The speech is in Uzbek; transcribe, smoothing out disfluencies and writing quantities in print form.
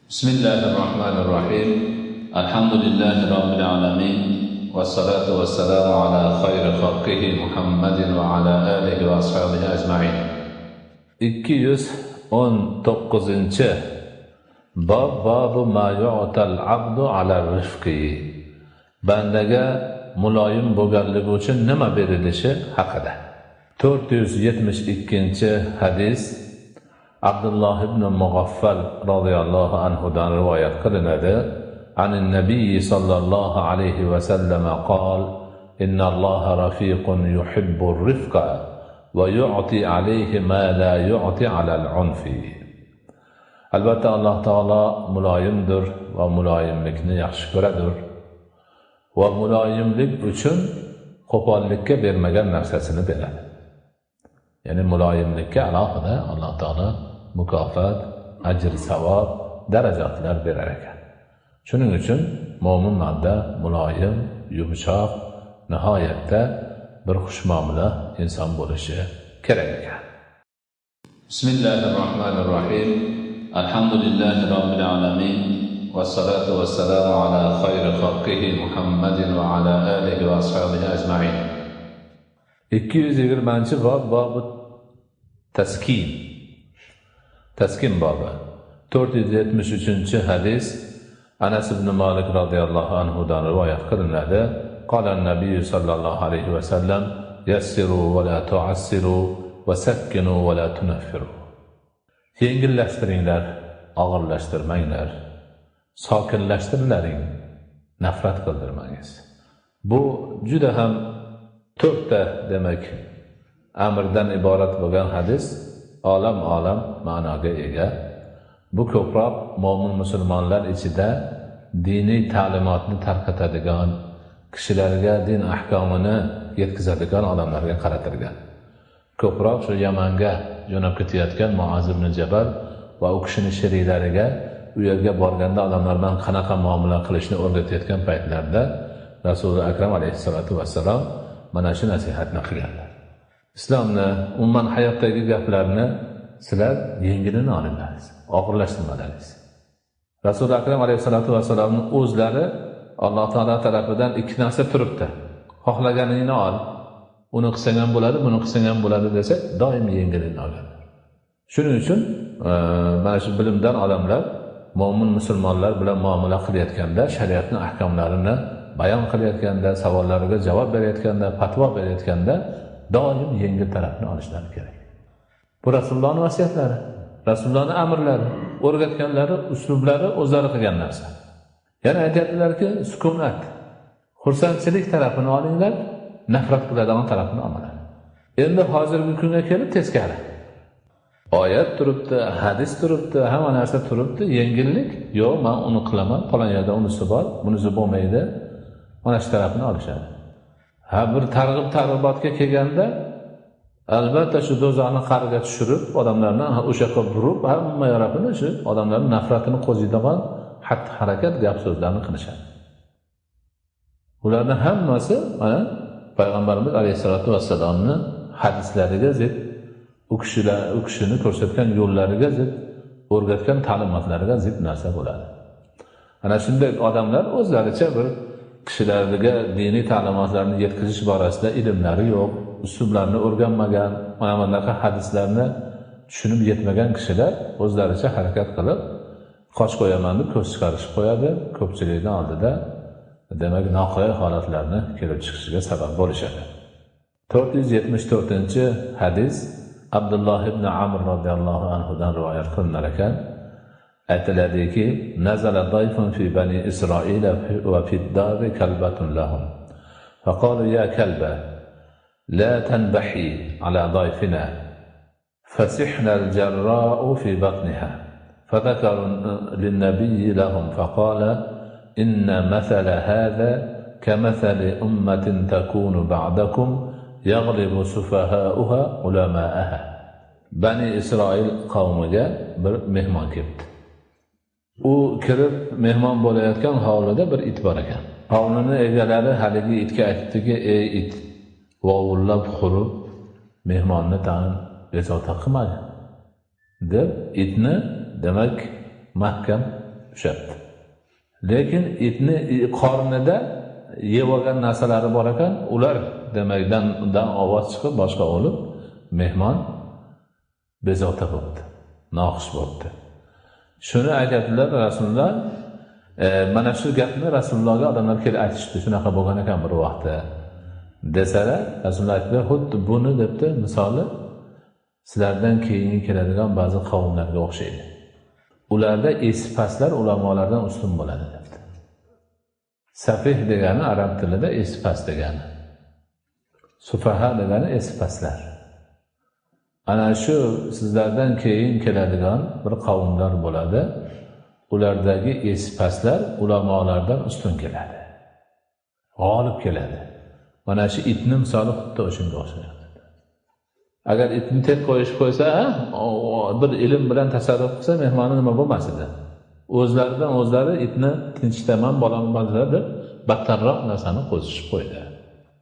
Bismillahir rohmanir rohim. Alhamdulillahi robbil alamin. Vassalatu vassalamu ala xayri xalqihi Muhammadin va ala alihi va ashabihi ajmain. 219 bob, bobu ma yu'tal abdu ala rifqi. Bandaga muloyim bo'lganligi uchun nima berilishi haqida. 472 hadis Abdulloh ibn Mug'affal radhiyallohu anhu dan rivoyat qilinadi. Anin nabiy sallallohu alayhi va sallam qol: "Innalloha rafiqun yuhibbur rifqa va yu'ti alayhi ma la yu'ti alal unfi." Albatta Alloh taolo muloyimdir va muloyimlikni yaxshi ko'radir. Va muloyimlik uchun qo'pollikka bermagan narsasini beradi. Ya'ni muloyimlikka alohida Alloh taolo mukofot, ajr, savob, darajatlar berar ekan. Shuning uchun mo'min banda muloyim, yumshoq, nihoyatda bir xushmuomala inson bo'lishi kerak ekan. Bismillahirrohmanirrohim. Alhamdulillahi robbil alamin. Vassalatu vassalamu ala xayri xalqihi Muhammadin va ala alihi va ashabihi ajmain. 220 bob, bobi taskin. Taskin bobi. 473 hadis Anas ibn Malik radhiyallohu anhu dan rivoyat qilinadi. Qala an-nabiy sallallohu alayhi va sallam: "Yassiru va la tu'assiru va sakkinu va la tunaffiru." Yengillashtiringlar, og'irlashtirmanglar. Sokinlashtirlaring, nafrat qildirmangiz. Bu juda ham to'rtta demak amrdan iborat bo'lgan hadis olam-olam ma'noga ega. Bu ko'proq mo'min musulmonlar ichida diniy ta'limotni tarqatadigan, kishilarga din ahkomini yetkazadigan odamlarga qaratilgan. Ko'proq shu Yamanga jo'nab ketayotgan Muaz ibn Jabal va u kishining sheriklariga u yerga borganda odamlar bilan qanaqa muomala qilishni o'rgatayotgan paytlarida Rasuli Akram alayhissalatu vassalom mana shu nasihatni qilganlar. Islomni, umuman hayotdagi gaplarni sizlar yengilini olinglaringiz, og'irlashtirmalaringiz. Rasuli Akram alayhissalatu vassalomning o'zlari Alloh taolo tarafidan ikki narsa turibdi. Xohlaganingni ol, uni qilsang ham bo'ladi, buni qilsang ham bo'ladi desa, doim yengilini olganlar. Shuning uchun mana shu bilimdon odamlar mo'min musulmonlar bilan muomala qilayotganda, shariatning ahkomlarini bayon qilayotganda, savollariga javob berayotganda, fatvo berayotganda doim yengil tarafini olishlari kerak. Bu Rasulullohning vasiyatlari, Rasulullohning amrlari, o'rgatganlari, uslublari, o'zlari qilgan narsa. Yana aytyaptilarki, sukunat, xursandchilik tarafini olinglar, nafrat qiladigan tarafini olmanglar. Endi hozirgi kunga kelib teskari. Oyat turibdi, hadis turibdi, hamma narsa turibdi, yengillik, yo'q, men uni qilaman, falon yerda unisi bor, bunisi bo'lmaydi. Mana shu tarafini olishadi. Ha, bir targ'ib targ'ibotga kelganda albatta shu do'zaxni qariga tushirib, odamlarni o'sha yoqqa burib, hamma tarafini shu odamlarning nafratini qo'ziydigan xatti harakat, gap so'zlarni qilishadi. Ularning hammasi mana payg'ambarimiz alayhisolatu vassalomning hadislariga zid, u kishilar, u kishini ko'rsatgan yo'llariga zid, o'rgatgan ta'limotlariga zid narsa bo'ladi. Ana shunday odamlar o'zlaricha bir kishilarga diniy ta'limotlarni yetkazish borasida ilmlari yo'q, uslublarni o'rganmagan, mana bunaqa hadislarni tushunib yetmagan kishilar o'zlaricha harakat qilib, qoch qo'yaman deb ko'z chiqarishib qo'yadi, ko'pchilikning oldida demak noqulay holatlarni kelib chiqishiga sabab bo'lishadi. 474 hadis Abdulloh ibn Amr radhiyallohu anhu dan rivoyat qilinar ekan. Aytiladiki, nazala dayfun fi bani Isroil va fi dari kalbatun lahum. Faqalu ya kalba la tanbahi ala dayfina. Fasihna al-jarra'u fi batniha. فذكروا للنبي لهم فقال إن مثل هذا كمثل أمة تكون بعدكم يغلب سفهاؤها علماءها. Bani Isroil qavmiga bir mehmon kelibdi. U kirib mehmon bo'layotgan hovlida bir it bor ekan. Hovlini egalari haligi itga aytibdiki, ey it, vovullab xurib mehmonni tag'in bezovta qilmagin deb itni demak mahkam ushabdi. Lekin itni qornida yeb olgan narsalari bor ekan, ular demak dan ovoz chiqib boshqa bo'lib, mehmon bezovta bo'libdi, noxush bo'libdi. Shuni aytadilar Rasululloh. Mana shu gapni Rasulullohga odamlar kelib aytishdi, shunaqa bo'lgan ekan bir vaqtda desalar, Rasululloh aytdilar, xuddi buni debdi misoli sizlardan keyin keladigan ba'zi qavmlarga o'xshaydi. Ularda esi pastlar ulamolardan ustun bo'ladi debdi. Safih degani arab tilida esi past degani. Sufaha degani esi pastlar. Ana shu sizlardan keyin keladigan bir qavmlar bo'ladi. Ulardagi esi pastlar ulamolardan ustun keladi. G'olib keladi. Mana shu itni misoli xuddi o'shanga o'xshaydi. Agar itni tek qo'yishib qo'ysa, bir ilm bilan tasarruf qilsa, mehmoni nima bo'lmas edi. O'zlaridan o'zlari itni tinchitaman, bolam deb battarroq narsani qo'shib qo'ydi.